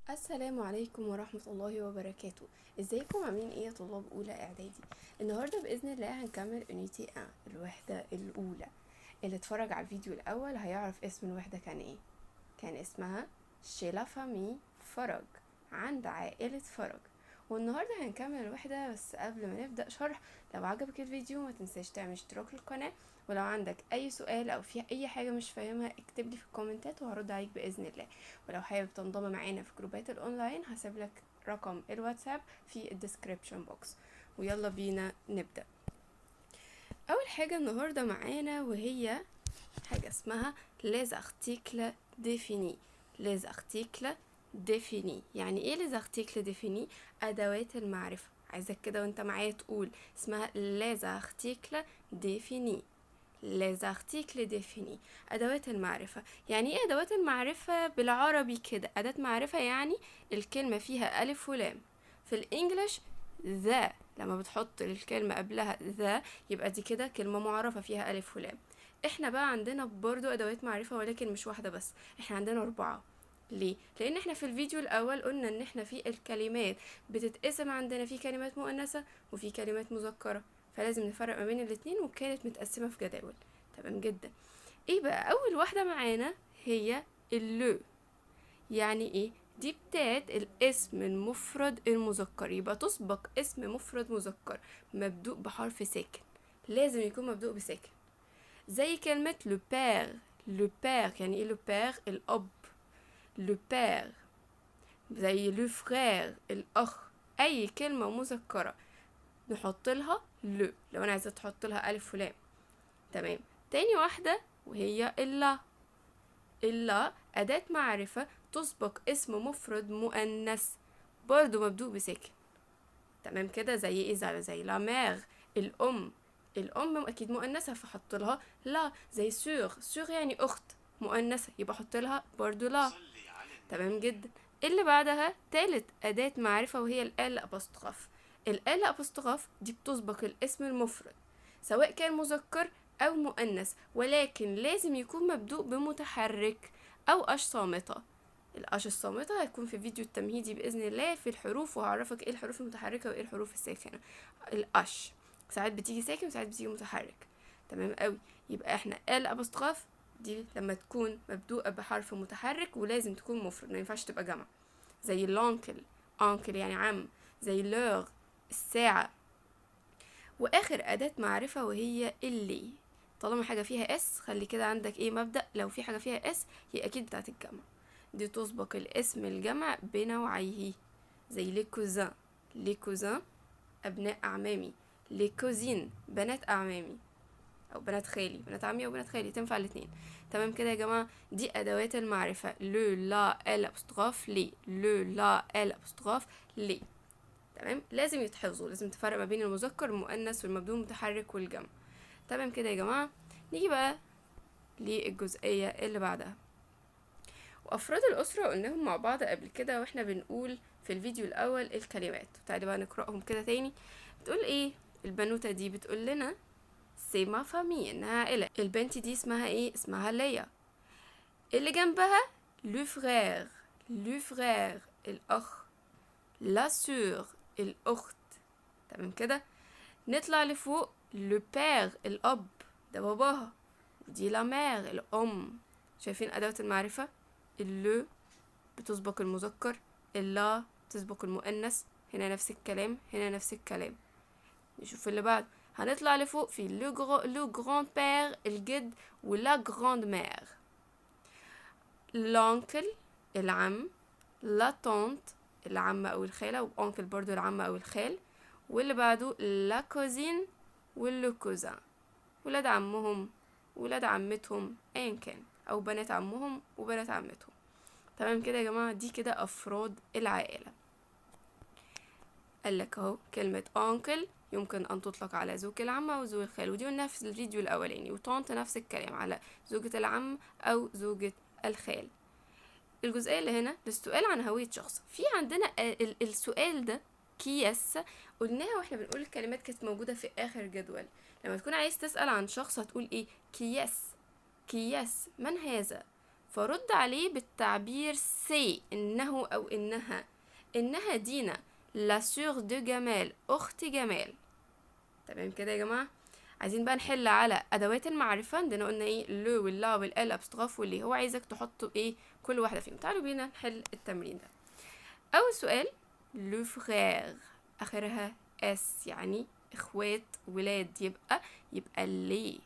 السلام عليكم ورحمة الله وبركاته. ازيكم عاملين ايه يا طلاب اولى اعدادي؟ النهاردة باذن الله هنكمل unité 1، الوحدة الاولى. اللي اتفرج على الفيديو الاول هيعرف اسم الوحدة كان ايه. كان اسمها chez la famille فرج، عند عائلة فرج. والنهاردة هنكمل الوحدة، بس قبل ما نبدأ شرح لو عجبك الفيديو ما تنساش تعمل اشتراك للقناة، ولو عندك اي سؤال او في اي حاجة مش فاهمها اكتب لي في الكومنتات وهرد عليك بإذن الله. ولو حابب تنضم معانا في جروبات الاونلاين هسيب لك رقم الواتساب في ال description box. ويلا بينا نبدأ. اول حاجة النهاردة معانا وهي حاجة اسمها les articles définis. les articles définis يعني ايه les articles définis؟ ادوات المعرفة. عايزك كده وانت معايا تقول اسمها les articles définis. les articles définis ادوات المعرفة. يعني ايه ادوات المعرفة بالعربي كده؟ اداة معرفة يعني الكلمة فيها الف ولام. في ال English the، لما بتحط الكلمة قبلها the يبقى دي كده كلمة معرفة فيها الف ولام. احنا بقى عندنا برضو ادوات معرفة، ولكن مش واحدة بس، احنا عندنا 4. ليه؟ لان احنا في الفيديو الاول قلنا ان احنا في الكلمات بتتقسم عندنا في كلمات مؤنثة وفي كلمات مذكرة، فلازم نفرق ما بين الاتنين، وكانت متقسمة في جداول. تمام جدا. ايه بقى اول واحدة معانا؟ هي ال le. يعني ايه؟ دي بتاعت الاسم المفرد المذكر، يبقى تسبق اسم مفرد مذكر مبدوء بحرف ساكن، لازم يكون مبدوء بساكن، زي كلمة le père. le père يعني ايه le père؟ الاب. le père زي le frère الاخ. اي كلمة مذكرة نحط لها le لو انا عايزة تحط لها الف ولام. تمام. تاني واحدة وهي ال la. ال la أداة معرفة تسبق اسم مفرد مؤنث برضو مبدوء بساكن. تمام كده. زي ايه؟ زي la mère الأم. الأم أكيد مؤنثة فحط لها la. زي sœur، sœur يعني أخت مؤنثة يبقى حط لها برضو la. تمام جدا. اللي بعدها تالت أداة معرفة وهي ال apostrophe. ال apostrophe دي بتسبق الاسم المفرد سواء كان مذكر أو مؤنث، ولكن لازم يكون مبدوء بمتحرك أو h صامتة. ال h الصامتة هيكون في فيديو التمهيدي بإذن الله في الحروف، وهعرفك إيه الحروف المتحركة وإيه الحروف الساكنة. ال h ساعات بتيجي ساكن وساعات بتيجي متحرك. تمام قوي. يبقى احنا ال apostrophe دي لما تكون مبدوءة بحرف متحرك ولازم تكون مفرد، ما ينفعش تبقى جمع. زي l'oncle، oncle يعني عم، زي l'heure الساعة. واخر أداة معرفة وهي ال les. طالما حاجة فيها s خلي كده عندك ايه مبدأ، لو في حاجة فيها s هي اكيد بتاعت الجمع. دي تسبق الاسم الجمع بنوعيه، زي les cousins. les cousins ابناء اعمامي، les cousines بنات اعمامي او بنات خالي، بنات عمي او بنات خالي، تنفع الاتنين. تمام كده يا جماعة. دي ادوات المعرفة le la l'apostrophe les. le la l'apostrophe les. تمام. لازم يتحفظوا، لازم تفرق ما بين المذكر والمؤنث والمبدوء المتحرك والجمع. تمام كده يا جماعة. نيجي بقى للجزئية اللي بعدها، وأفراد الأسرة قلناهم مع بعض قبل كده واحنا بنقول في الفيديو الأول الكلمات. تعالي بقى نقرأهم كده تاني. بتقول ايه البنوتة دي؟ بتقول لنا c'est ma famille، إنها عائلة. البنت دي اسمها ايه؟ اسمها ليا. اللي جنبها le frère، le frère الأخ، la sœur الأخت. تمام كده. نطلع لفوق le père الأب، ده باباها، ودي la mère الأم. شايفين أدوات المعرفة؟ ال le بتسبق المذكر، ال la بتسبق المؤنث، هنا نفس الكلام، هنا نفس الكلام. نشوف اللي بعد. هنطلع لفوق في le grand-père الجد، و la grand-mère، l'oncle العم، la tante العمة أو الخالة، و oncle برضو العمة أو الخال، واللي بعده la cousine و le cousin، ولاد عمهم ولاد عمتهم ايا كان، او بنات عمهم وبنات عمتهم. تمام كده يا جماعة. دي كده افراد العائلة. قال لك اهو كلمة oncle يمكن ان تطلق على زوج العم او زوج الخال، ودي قلناها في الفيديو الاولاني. وطانت نفس الكلام على زوجة العم او زوجة الخال. الجزئية اللي هنا للسؤال عن هوية شخص. في عندنا السؤال ده qui est-ce قلناها واحنا بنقول الكلمات كانت موجودة في آخر جدول. لما تكون عايز تسأل عن شخص هتقول ايه؟ qui est-ce. qui est-ce من هذا؟ فرد عليه بالتعبير c'est، إنه أو إنها. إنها دينا la sœur de جمال، أخت جمال. تمام كده يا جماعة؟ عايزين بقى نحل على أدوات المعرفة. عندنا قلنا إيه؟ le وال la وال l apostrophe وال les. هو عايزك تحط إيه كل واحدة فيهم. تعالوا بينا نحل التمرين ده. أول سؤال le frère، آخرها s يعني إخوات ولاد، يبقى les.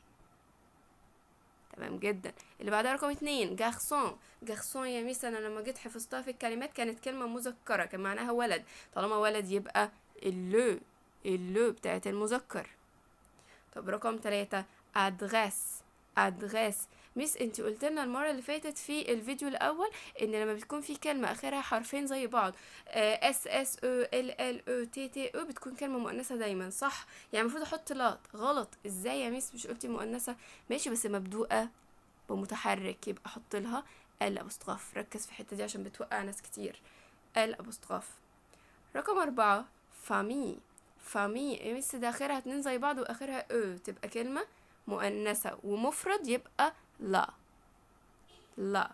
تمام جدا. اللي بعدها رقم 2 garçon. garçon يا ميس أنا لما جيت حفظتها في الكلمات كانت كلمة مذكرة، كان معناها ولد، طالما ولد يبقى ال le، ال le بتاعت المذكر. طب رقم 3 adresse. adresse ميس انتي قلت لنا المرة اللي فاتت في الفيديو الأول إن لما بتكون في كلمة آخرها حرفين زي بعض s s e l l e t t e بتكون كلمة مؤنثة دايما، صح؟ يعني المفروض أحط la. غلط. ازاي يا ميس مش قلتي مؤنثة؟ ماشي بس مبدوءة بمتحرك، يبقى أحط لها l apostrophe. ركز في الحتة دي عشان بتوقع ناس كتير. l apostrophe. رقم 4 famille. famille يا ميس ده آخرها 2 زي بعض وآخرها e، تبقى كلمة مؤنثة ومفرد، يبقى la، la،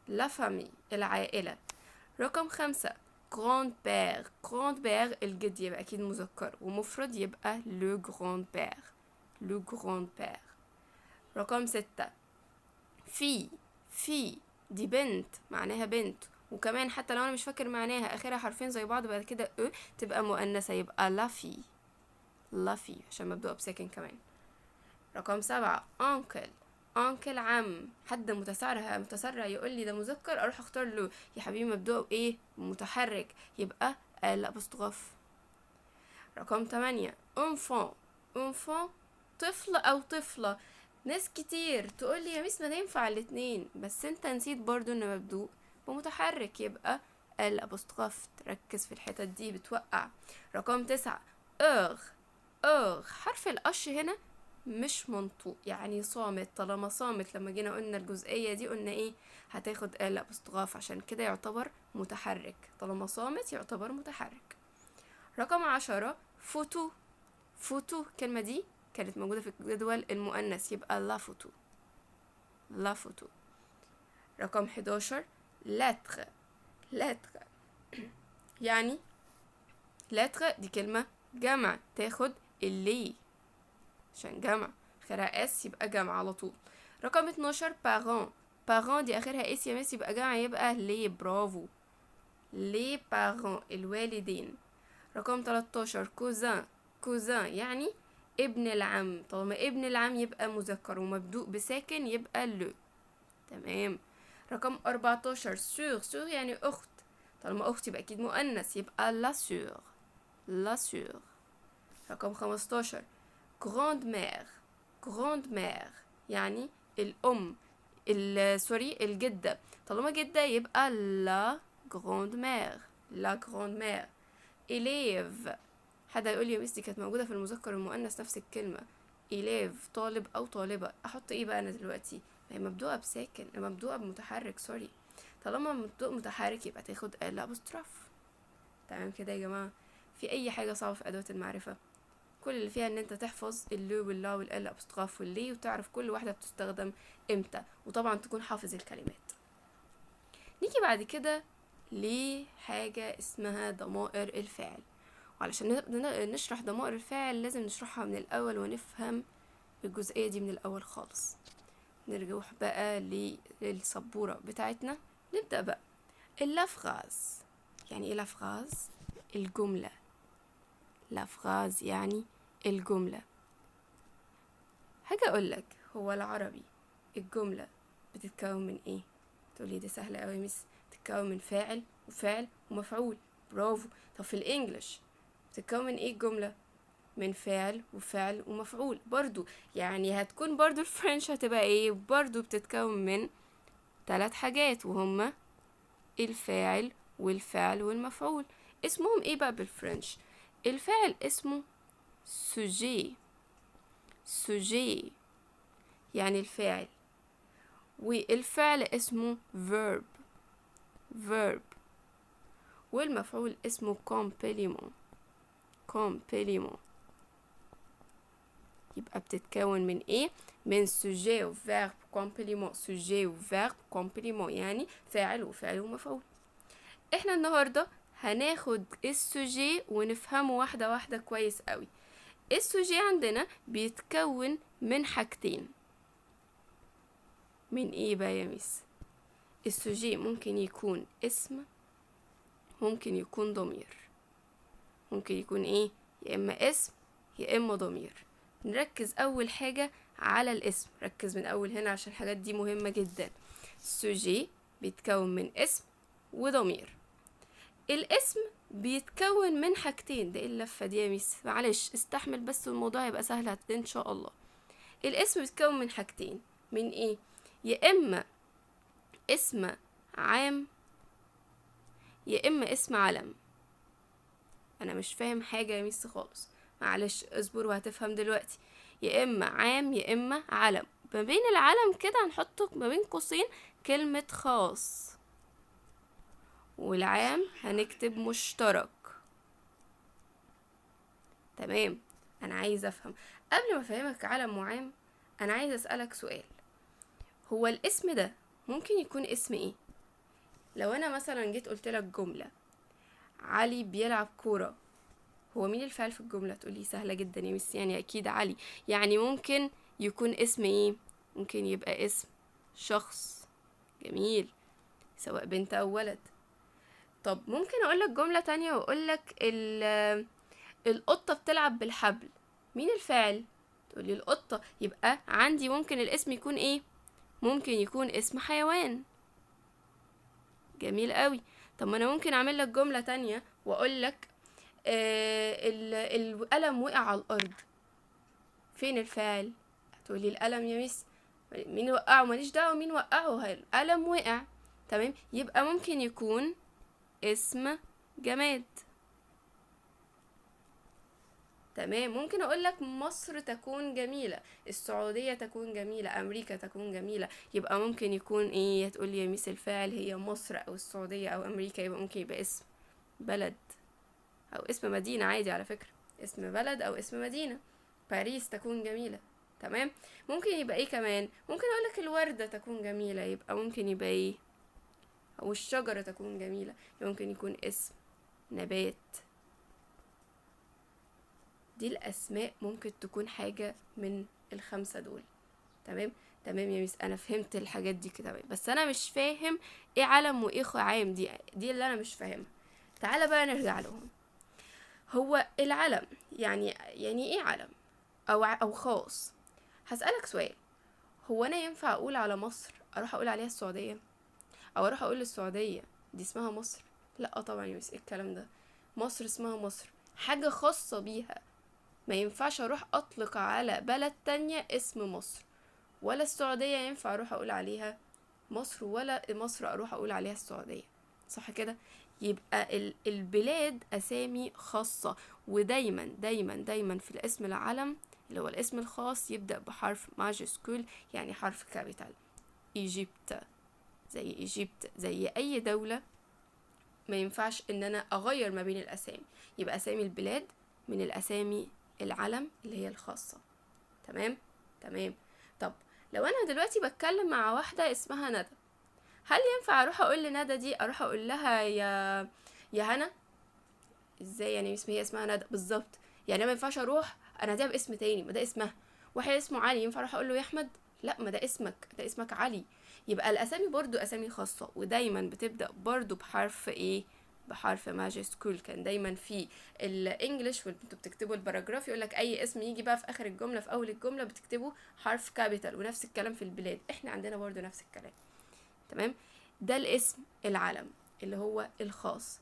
la famille العائلة. رقم 5 grand-père. grand-père الجد، يبقى أكيد مذكر ومفرد، يبقى le grand-père، le grand-père. رقم 6 fille. fille دي بنت، معناها بنت، وكمان حتى لو أنا مش فاكر معناها آخرها حرفين زي بعض بعد كده e تبقى مؤنثة، يبقى la fille، la fille عشان مبدوءة بساكن كمان. رقم 7 oncle. oncle عم. حد متسرع يقول لي ده مذكر اروح اختار له، يا حبيبي مبدوء بايه؟ متحرك، يبقى l apostrophe. رقم 8 enfant. enfant طفل او طفلة. ناس كتير تقول لي يا ميس ما ده ينفع الاتنين، بس انت نسيت برضو ان مبدوء بمتحرك، يبقى l apostrophe. ركز في الحتت دي بتوقع. رقم 9 heure. heure حرف ال h هنا مش منطوق يعني صامت، طالما صامت لما جينا قلنا الجزئية دي قلنا ايه؟ هتاخد l apostrophe، عشان كده يعتبر متحرك، طالما صامت يعتبر متحرك. رقم 10 photo. photo الكلمة دي كانت موجودة في جدول المؤنث، يبقى la photo، la photo. رقم 11 lettre. lettres يعني lettres دي كلمة جمع، تاخد ال les عشان جمع، اخرها s يبقى جمع على طول. رقم 12 parents. parents دي اخرها s يا مس يبقى جمع، يبقى les. برافو، les parents الوالدين. رقم 13 cousin. cousin يعني ابن العم، طالما ابن العم يبقى مذكر ومبدوء بساكن يبقى le. تمام. رقم 14 sœur. sœur يعني اخت، طالما اخت يبقى اكيد مؤنث، يبقى la sœur، la sœur. رقم 15 grand-mère. grand-mère يعني الأم، sorry الجدة، طالما جدة يبقى la grand-mère، la grand-mère. élève، حد هيقول لي يا ميس دي كانت موجودة في المذكر والمؤنث نفس الكلمة. élève طالب أو طالبة، أحط إيه بقى أنا دلوقتي؟ ما هي مبدوءة بساكن، مبدوءة بمتحرك sorry، طالما مبدوء متحرك يبقى تاخد l apostrophe. تمام كده يا جماعة؟ في أي حاجة صعبة في أدوات المعرفة؟ كل اللي فيها ان انت تحفظ ال le وال la وال l apostrophe وال les، وتعرف كل واحدة بتستخدم امتى، وطبعا تكون حافظ الكلمات. نيجي بعد كده لحاجة اسمها ضمائر الفاعل، وعلشان نشرح ضمائر الفاعل لازم نشرحها من الأول ونفهم الجزئية دي من الأول خالص. نرجع بقى للسبورة بتاعتنا. نبدأ بقى la phrase. يعني ايه la phrase؟ الجملة. la phrase يعني الجملة. هاجي أقولك هو العربي الجملة بتتكون من ايه؟ تقولي دي سهلة أوي يا ميس، بتتكون من فاعل وفعل ومفعول. برافو. طب في ال English بتتكون من ايه الجملة؟ من فاعل وفعل ومفعول برضو. يعني هتكون برضو ال French هتبقى ايه؟ برضو بتتكون من 3 حاجات، وهما الفاعل والفعل والمفعول. اسمهم ايه بقى بال French؟ الفاعل اسمه sujet، sujet يعني الفاعل، والفعل اسمه verb، verb، والمفعول اسمه complément، complément. يبقى بتتكون من ايه؟ من sujet و verbe complément، sujet و verbe complément، يعني فاعل وفعل ومفعول. احنا النهاردة هناخد ال sujet ونفهمه واحدة واحدة كويس قوي. ال sujet عندنا بيتكون من حاجتين. من ايه بقى يا ميس؟ ال sujet ممكن يكون اسم، ممكن يكون ضمير، ممكن يكون ايه؟ يا اما اسم يا اما ضمير. نركز اول حاجة على الاسم، ركز من اول هنا عشان الحاجات دي مهمة جدا. ال sujet بيتكون من اسم وضمير. الاسم بيتكون من حاجتين. ده ايه اللفة دي يا ميس؟ معلش استحمل بس الموضوع هيبقى سهل ان شاء الله. الاسم بيتكون من حاجتين، من ايه؟ يا اما اسم عام يا اما اسم علم. انا مش فاهم حاجة يا ميس خالص، معلش اصبر وهتفهم دلوقتي. يا اما عام يا اما علم. ما بين العلم كده هنحط ما بين قوسين كلمة خاص، والعام هنكتب مشترك. تمام. انا عايزه افهم قبل ما افهمك علم وعام، انا عايزه اسالك سؤال. هو الاسم ده ممكن يكون اسم ايه؟ لو انا مثلا جيت قلت لك جمله علي بيلعب كوره، هو مين الفاعل في الجمله؟ تقولي سهله جدا يا ميس، يعني اكيد علي. يعني ممكن يكون اسم ايه؟ ممكن يبقى اسم شخص. جميل، سواء بنت او ولد. طب ممكن اقولك جملة تانية واقولك القطة بتلعب بالحبل، مين الفاعل؟ تقولي القطة. يبقى عندي ممكن الاسم يكون ايه؟ ممكن يكون اسم حيوان. جميل قوي. طب ما انا ممكن اعمل لك جملة تانية واقولك القلم وقع على الارض، فين الفاعل؟ هتقولي القلم يا ميس. مين وقعه؟ ماليش دعوة مين وقعه، القلم وقع. تمام. يبقى ممكن يكون اسم جماد. تمام. ممكن اقول لك مصر تكون جميلة، السعودية تكون جميلة، امريكا تكون جميلة. يبقى ممكن يكون ايه؟ هتقول لي يا ميس الفاعل هي مصر او السعودية او امريكا، يبقى ممكن يبقى اسم بلد او اسم مدينة عادي على فكرة، اسم بلد او اسم مدينة. باريس تكون جميلة. تمام. ممكن يبقى ايه كمان؟ ممكن اقول لك الوردة تكون جميلة، يبقى ممكن يبقى ايه؟ او الشجرة تكون جميلة، ممكن يكون اسم نبات. دي الأسماء ممكن تكون حاجة من الخمسة دول. تمام. تمام يا ميس، أنا فهمت الحاجات دي كده، بس أنا مش فاهم إيه علم وإيه عام، دي اللي أنا مش فاهمها. تعالى بقى نرجع لهم. هو العلم يعني إيه علم أو خاص؟ هسألك سؤال، هو أنا ينفع أقول على مصر أروح أقول عليها السعودية؟ أو أروح أقول للسعودية دي اسمها مصر؟ لأ طبعا يا ميس، إيه الكلام ده؟ مصر اسمها مصر، حاجة خاصة بيها. ما ينفعش اروح اطلق على بلد تانية اسم مصر، ولا السعودية ينفع اروح اقول عليها مصر، ولا مصر اروح اقول عليها السعودية. صح كده؟ يبقى البلاد اسامي خاصة، ودايما دايما دايما في الاسم العلم اللي هو الاسم الخاص يبدأ بحرف majuscule، يعني حرف capital. Egypt زي Egypt زي اي دولة، ما ينفعش ان انا اغير ما بين الاسامي. يبقى اسامي البلاد من الاسامي العلم اللي هي الخاصة. تمام. تمام. طب لو انا دلوقتي بتكلم مع واحدة اسمها ندى، هل ينفع اروح اقول لندى دي اروح اقول لها يا هنا؟ ازاي يعني هي اسمها ندى بالظبط؟ يعني ما ينفعش اروح اناديها باسم تاني، ما ده اسمها. واحد اسمه علي ينفع اروح اقول له يا احمد؟ لا، ما ده اسمك، ده اسمك علي. يبقى الاسامي برضو اسامي خاصة، ودايما بتبدأ برضو بحرف ايه؟ بحرف majuscule. كان دايما في ال English وانتوا بتكتبوا ال paragraph يقولك اي اسم يجي بقى في اخر الجمله في اول الجمله بتكتبوا حرف capital، ونفس الكلام في البلاد، احنا عندنا برضو نفس الكلام. تمام. ده الاسم العلم اللي هو الخاص.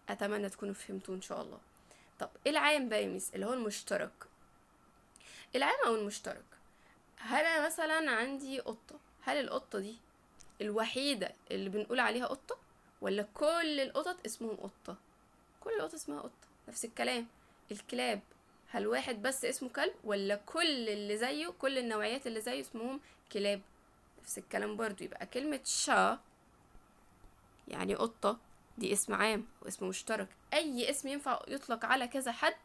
اتمنى تكونوا فهمتوه ان شاء الله. طب العام بقى يا ميس اللي هو المشترك. العام او المشترك، هل انا مثلا عندي قطه، هل القطه دي الوحيده اللي بنقول عليها قطه، ولا كل القطط اسمهم قطة؟ كل القطط اسمها قطة. نفس الكلام الكلاب، هل واحد بس اسمه كلب ولا كل اللي زيه، كل النوعيات اللي زيه اسمهم كلاب؟ نفس الكلام برضو. يبقى كلمة شا يعني قطة دي اسم عام واسم مشترك، اي اسم ينفع يطلق على كذا حد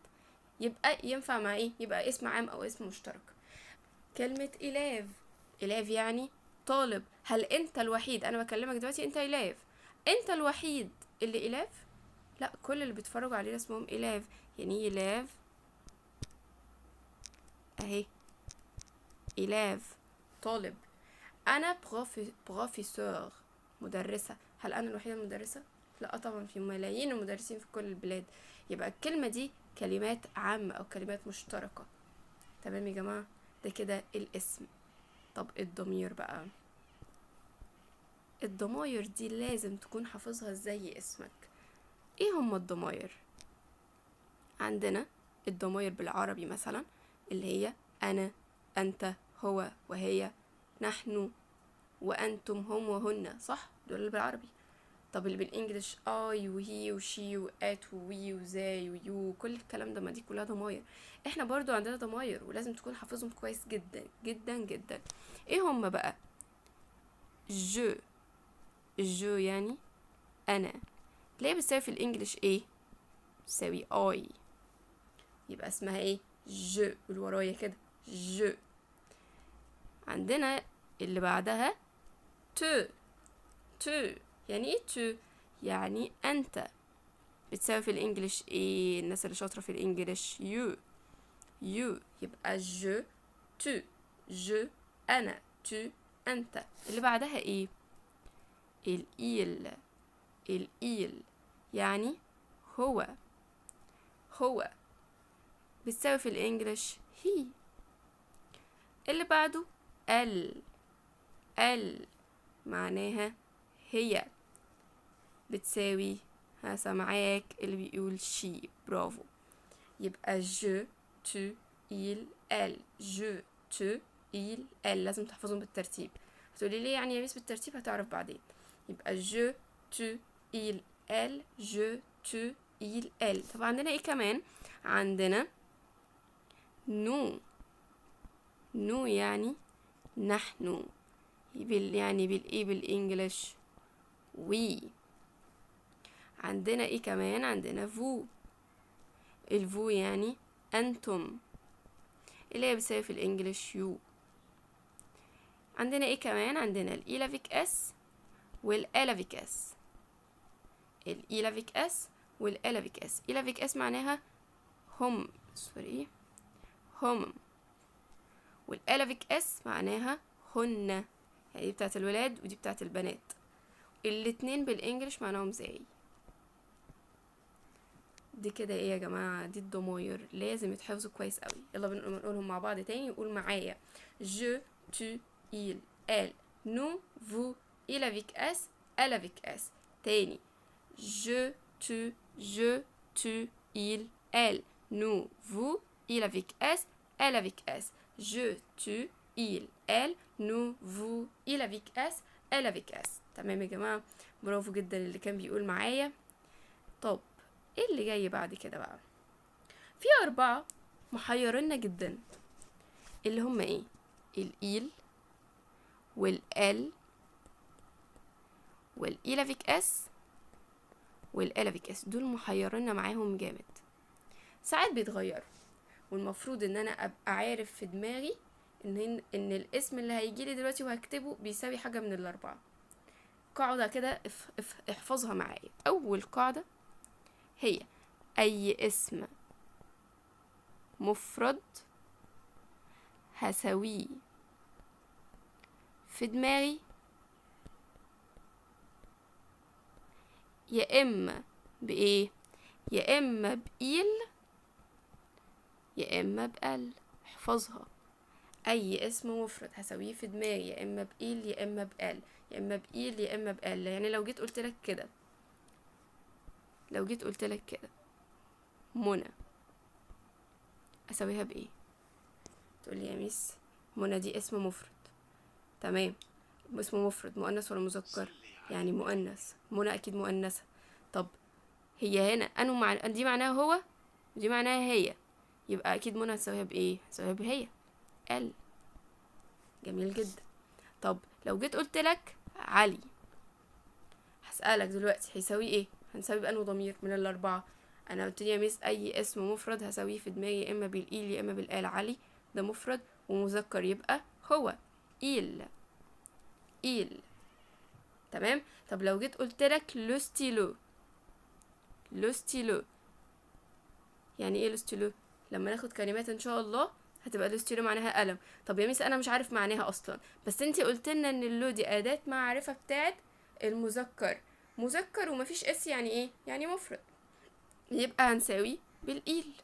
يبقى ينفع مع ايه؟ يبقى اسم عام او اسم مشترك. كلمة élève، élève يعني طالب. هل انت الوحيد، انا بكلمك دلوقتي انت élève، انت الوحيد اللي élève؟ لا، كل اللي بيتفرجوا علينا اسمهم élève. يعني ايه élève؟ اهي élève طالب. انا professeur مدرسة. هل انا الوحيدة المدرسة؟ لا طبعا، في ملايين المدرسين في كل البلاد. يبقى الكلمة دي كلمات عامة او كلمات مشتركة. تمام يا جماعة، ده كده الاسم. طب الضمير بقى، الضماير دي لازم تكون حافظها زي اسمك. ايه هما الضماير؟ عندنا الضماير بالعربي مثلا اللي هي انا، انت، هو وهي، نحن، وانتم، هم وهن، صح؟ دول اللي بالعربي. طب اللي بالانجلش اي وهي وشي وات ووي وزي ويو، كل الكلام ده، ما دي كلها ضماير. احنا برضو عندنا ضماير ولازم تكون حافظهم كويس جدا جدا جدا. ايه هما بقى؟ je، je يعني انا. ليه بتساوي في ال English ايه؟ بتساوي I، يبقى اسمها ايه؟ je. واللي ورايا كده je. عندنا اللي بعدها tu، tu يعني ايه tu؟ يعني انت. بتساوي في ال English ايه؟ الناس اللي شاطره في ال English you، you. يبقى je tu، je انا، tu انت. اللي بعدها ايه؟ ال il، ال il يعني هو، هو. بتساوي في ال English he. اللي بعده elle، elle معناها هي، بتساوي ها سامعاك اللي بيقول she، برافو. يبقى je tu il elle، je tu il elle، لازم تحفظهم بالترتيب. هتقولي ليه يعني يا ميس بالترتيب؟ هتعرف بعدين. يبقى je tu il elle، je tu il elle. طب عندنا ايه كمان؟ عندنا nous، nous يعني نحن، يعني بالايه بال English we. عندنا ايه كمان؟ عندنا vous، ال vous يعني انتم، اللي هي بتساوي في ال English you. عندنا ايه كمان؟ عندنا ال ils avec s وال elles avec s، ال ils avec s وال elles avec s. ils avec s معناها هم، sorry هم، وال elles avec s معناها هن، يعني دي بتاعت الولاد ودي بتاعت البنات. الاتنين بال English معناهم they. دي كده ايه يا جماعة؟ دي الضماير لازم يتحفظوا كويس قوي. يلا بنقولهم مع بعض تاني، وقول معايا je tu il elle nous vous ils avec s elles avec s. تاني je tu je tu il elle nous vous ils avec s elles avec s. je tu il elle nous vous ils avec s elles avec s. تمام يا جماعة، برافو جدا اللي كان بيقول معايا. طب ايه اللي جاي بعد كده بقى؟ في 4 محيرنا جدا، اللي هم ايه؟ ال il وال elle وال ils avec s وال elles avec s. دول محيرنا معاهم جامد، ساعات بيتغيروا، والمفروض ان انا ابقى عارف في دماغي ان الاسم اللي هيجيلي دلوقتي وهكتبه بيساوي حاجة من الاربعة. قاعدة كده احفظها معايا. اول قاعدة هي اي اسم مفرد هساويه في دماغي يا اما بايه؟ يا اما ب il يا اما ب elle. احفظها، اي اسم مفرد هساويه في دماغي يا اما ب il يا اما ب elle، يا اما ب il يا اما ب elle. يعني لو جيت قلت لك كده، لو جيت قلت لك كده منى، اساويها بايه؟ تقول لي يا ميس منى دي اسم مفرد. تمام، اسم مفرد مؤنث ولا مذكر؟ يعني مؤنث، منى اكيد مؤنثه. طب هي هنا انو مع دي معناها هو ودي معناها هي، يبقى اكيد منى هتساويها بايه؟ هتساويها بهي elle. جميل جدا. طب لو جيت قلت لك علي، هسألك دلوقتي هيساوي ايه؟ هنساوي بأنه ضمير من الأربعة؟ انا قلت لي يا ميس اي اسم مفرد هساويه في دماغي يا اما بال il يا اما بال elle. علي ده مفرد ومذكر يبقى هو il، il. تمام. طب لو جيت قلت لك le stylo، le stylo يعني ايه le stylo؟ لما ناخد كلمات ان شاء الله هتبقى le stylo معناها قلم. طب يا ميس انا مش عارف معناها اصلا، بس انتي قلت لنا ان ال le دي اداة معرفة بتاعت المذكر، مذكر ومفيش s يعني ايه؟ يعني مفرد، يبقى هنساوي بال il.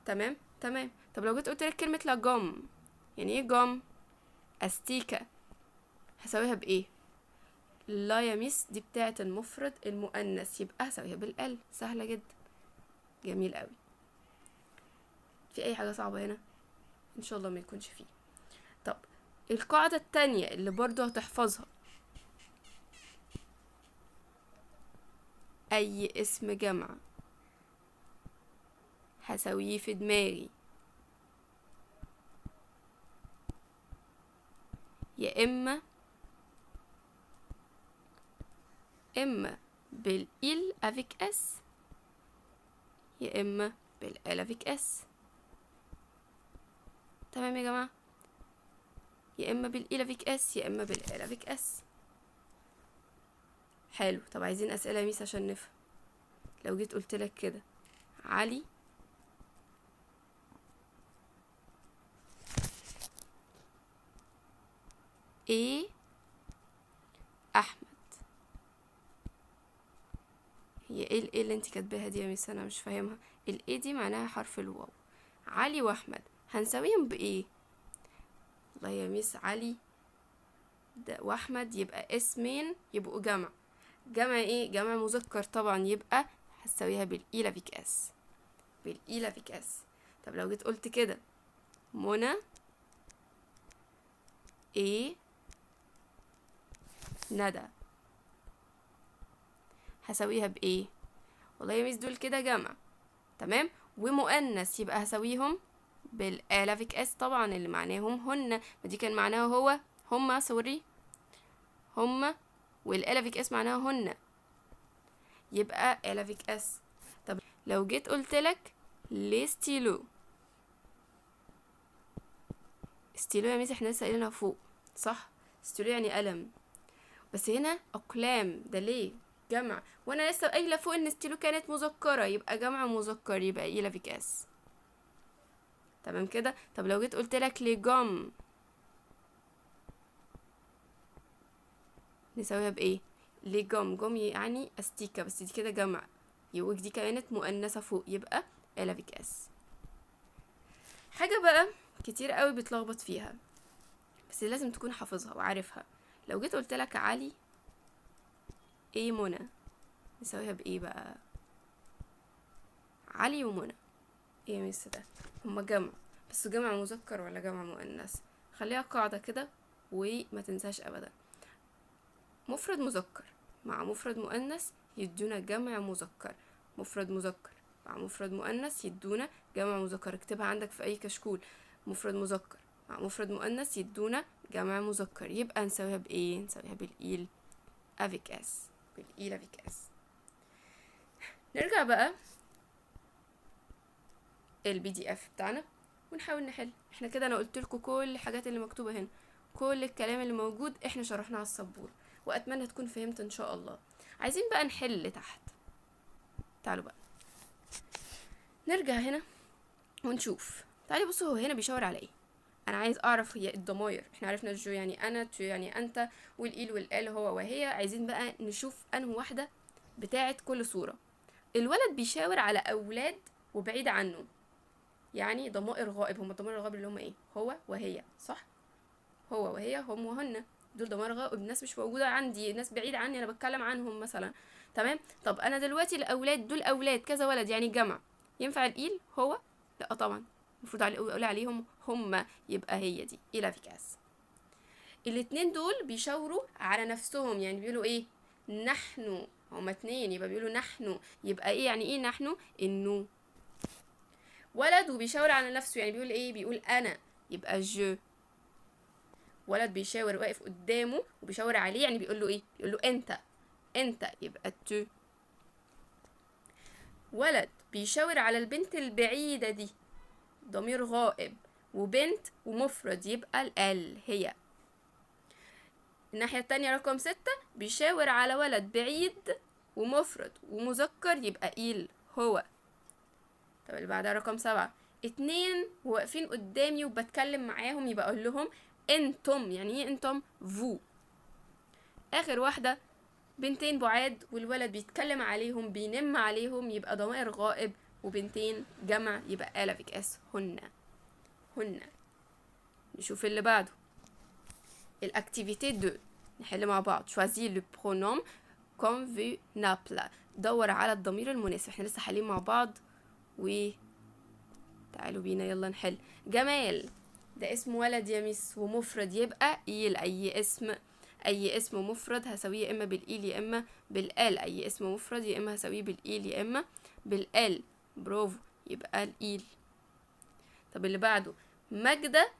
تمام تمام. طب لو جيت قلت لك كلمة la gomme، يعني ايه gomme؟ استيكة، هساويها بايه؟ لا يا ميس دي بتاعت المفرد المؤنث، يبقى هساويها بال elle. سهلة جدا، جميل قوي. في اي حاجة صعبة هنا؟ ان شاء الله ما يكونش فيه. طب القاعدة التانية اللي برضو هتحفظها، اي اسم جمع هساويه في دماغي يا اما بال ils avec s يا اما بال elles avec s. تمام يا جماعه، يا اما بال ils avec s يا اما بال elles avec s. حلو. طب عايزين اسئله يا ميس عشان نفهم. لو جيت قلت لك كده علي ايه احمد، هي ايه ال et اللي انت كاتباها دي يا ميس؟ انا مش فاهمها. ال et دي معناها حرف الواو. علي واحمد هنساويهم بايه؟ والله يا ميس علي ده واحمد يبقى اسمين يبقوا جمع، جمع ايه؟ جمع مذكر طبعا، يبقى هتساويها بال ils avec s، بال ils avec s. طب لو جيت قلت كده منى et ندى هساويها بايه؟ والله يا ميس دول كده جمع، تمام، ومؤنث، يبقى هساويهم بال elles avec s طبعا اللي معناهم هن، ما دي كان معناها هو، هما، sorry، هما، وال elles avec s معناها هن، يبقى elles avec s. طب لو جيت قلت لك les stylos، stylo يا ميس احنا لسه قايلينها فوق صح؟ ستيلو يعني قلم، بس هنا اقلام، ده ليه جمع، وانا لسه قايله فوق ان ستيلو كانت مذكره، يبقى جمع مذكر، يبقى ils avec s. تمام كده. طب لو جيت قلت لك les gommes نساويها بايه؟ les gommes، gomme يعني استيكه، بس دي كده جمع، يبقى دي كانت مؤنثه فوق، يبقى elles avec s. حاجه بقى كتير قوي بتلخبط فيها، بس لازم تكون حافظها وعارفها. لو جيت قلت لك علي et منى نساويها بايه بقى؟ علي ومنى، ايه يا ميس ده؟ هما جمع، بس جمع مذكر ولا جمع مؤنث؟ خليها قاعدة كده وما تنساش ابدا، مفرد مذكر مع مفرد مؤنث يدونا جمع مذكر، مفرد مذكر مع مفرد مؤنث يدونا جمع مذكر. اكتبها عندك في اي كشكول، مفرد مذكر مع مفرد مؤنث يدونا جمع مذكر، يبقى نساويها بايه؟ نساويها بال ils avec s، بال ils avec s. نرجع بقى ال PDF بتاعنا ونحاول نحل. احنا كده انا قلت لكم كل الحاجات اللي مكتوبه هنا، كل الكلام اللي موجود احنا شرحناه على السبوره، واتمنى تكون فهمت ان شاء الله. عايزين بقى نحل تحت، تعالوا بقى نرجع هنا ونشوف. تعالي بصوا هو هنا بيشاور على ايه. انا عايز اعرف هي الضماير، احنا عرفنا je يعني انا، tu يعني انت، وال il وال elle هو وهي. عايزين بقى نشوف انه واحده بتاعه كل صوره. الولد بيشاور على اولاد وبعيد عنه، يعني ضمائر غائب. هم الضمائر الغائب اللي هم ايه؟ هو وهي، صح؟ هو وهي، هم وهن، دول ضمائر غائب، ناس مش موجوده عندي، ناس بعيد عني، انا بتكلم عنهم مثلا. تمام. طب انا دلوقتي الاولاد دول اولاد كذا ولد يعني جمع، ينفع ال il هو؟ لا طبعا، المفروض اقول عليهم هما، يبقى هي دي ils avec s. الاتنين دول بيشاوروا على نفسهم، يعني بيقولوا ايه؟ نحن. هما اتنين يبقى بيقولوا نحن، يبقى ايه يعني ايه نحن؟ ال nous. ولد وبيشاور على نفسه، يعني بيقول ايه؟ بيقول انا، يبقى je. ولد بيشاور واقف قدامه وبيشاور عليه، يعني بيقول له ايه؟ بيقول له انت، انت، يبقى tu. ولد بيشاور على البنت البعيدة دي، ضمير غائب وبنت ومفرد، يبقى elle هي. الناحية التانية رقم 6 بيشاور على ولد بعيد ومفرد ومذكر، يبقى il هو. طب اللي بعدها رقم 7، 2 واقفين قدامي وبتكلم معاهم، يبقى اقول لهم انتم. يعني ايه انتم؟ vous. اخر واحدة بنتين بعاد والولد بيتكلم عليهم بينم عليهم، يبقى ضمائر غائب وبنتين جمع، يبقى elles avec s هن. هن. نشوف اللي بعده، ال activité 2 نحل مع بعض. choisis le pronom convenable، دور على الضمير المناسب. احنا لسه حالين مع بعض، و تعالوا بينا يلا نحل. جمال ده اسم ولد يا ميس ومفرد، يبقى il. اي اسم، اي اسم مفرد هساويه يا اما بال il يا اما بال elle. اي اسم مفرد يا اما هساويه بال il يا اما بال elle. برافو، يبقى ال il. طب اللي بعده ماجدة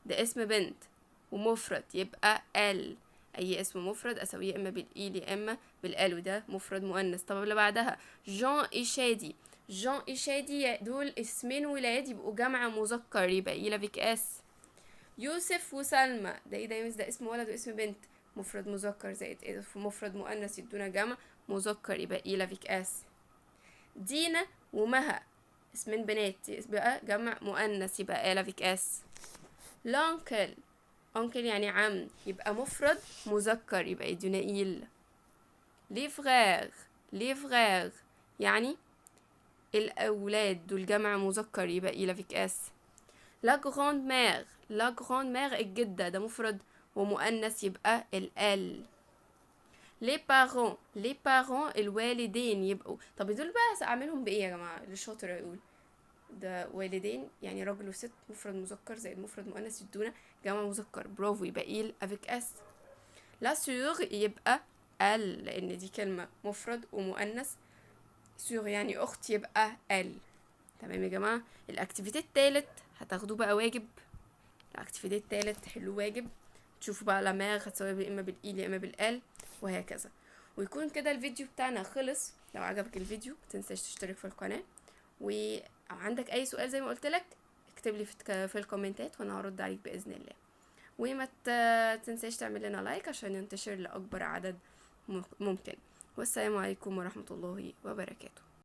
ده اسم بنت ومفرد، يبقى elle. اي اسم مفرد اساويه يا اما بال il يا اما بال elle، وده مفرد مؤنث. طب اللي بعدها جان et شادي. جان et شادي دول اسمين ولاد، يبقوا جمع مذكر، يبقى ils avec s. يوسف وسلمى ده ايه ده يا مس؟ ده اسم ولد واسم بنت، مفرد مذكر زائد ايه مفرد مؤنث يدونا جمع مذكر، يبقى ils avec s. دينا ومها اسمين بنات، يبقى جمع مؤنث، يبقى elles avec s. l'oncle، oncle يعني عم، يبقى مفرد مذكر، يبقى يدونا il. les frères، les frères يعني الأولاد، دول جمع مذكر، يبقى ils avec s. la grand-mère، la grand-mère الجدة، ده مفرد ومؤنث، يبقى elle. les parents، les parents الوالدين، يبقوا طب دول بقى اعملهم بايه يا جماعه؟ اللي شاطر يقول ده والدين يعني راجل وست، مفرد مذكر زائد مفرد مؤنث يدونا جمع مذكر، برافو، يبقى ils avec s. la sœur يبقى elle، لان دي كلمه مفرد ومؤنث، sœur يعني اخت، يبقى elle. تمام يا جماعه. ال activité التالت هتاخدوه بقى واجب، ال activité التالت تحلوه واجب، تشوفوا بقى la mère هتساوي يا اما بال il يا اما بال elle وهكذا. ويكون كده الفيديو بتاعنا خلص. لو عجبك الفيديو متنساش تشترك في القناه، ولو عندك اي سؤال زي ما قلت لك اكتب لي في الكومنتات وانا هرد عليك باذن الله. وما تنساش تعمل لنا like عشان ينتشر لاكبر عدد ممكن. والسلام عليكم ورحمه الله وبركاته.